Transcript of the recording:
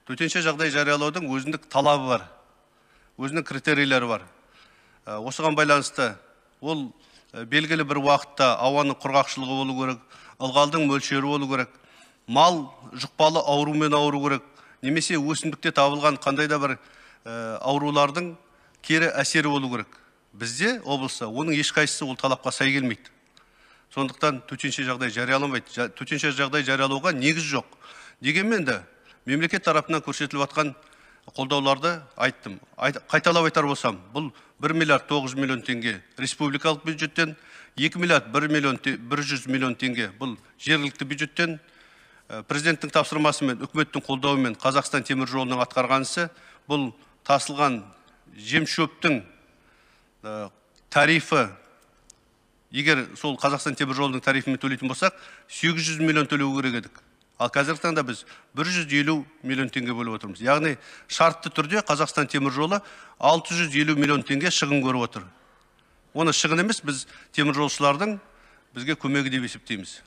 Төтенше жағдай жариялаудың өзіндік талабы бар, өзінің критерийлері бар. Осыған байланысты ол белгілі бір уақытта ауаның құрғақшылығы болу керек, ылғалдың мөлшері болу керек, мал жұқпалы аурумен ауру керек, немесе өсімдікте табылған қандай да бір аурулардың кері әсері болу керек. Бізде облыста оның ешқайсысы ол талапқа сай келмейді. Сондықтан төтенше жағдай жарияланбайды. Төтенше жағдай жариялауға негіз жоқ. Дегенмен де мемлекет тарапынан көрсетіліп жатқан қолдауларды айттым. Қайталап айтар болсам, бұл 1 миллиард 9 миллион теңге республикалық бюджеттен, 2 миллиард 1 миллион 100 миллион теңге бұл жергілікті бюджеттен. Президенттің тапсырмасымен, үкіметтің қолдауымен Қазақстан темір жолының атқарған ісі бұл тасылған жем-шөптің тарифі, егер сол Қазақстан темір жолының тарифімен төлейтін болсақ, 800 миллион төлеу керек едік. Ал қазіргі таңда біз 150 миллион теңге бөліп отырмыз. Яғни шартты түрде Қазақстан темір жолы 650 миллион теңге шығын көріп отыр. Оны шығын емес, біз темір жолшылардың бізге көмегі деп есептейміз.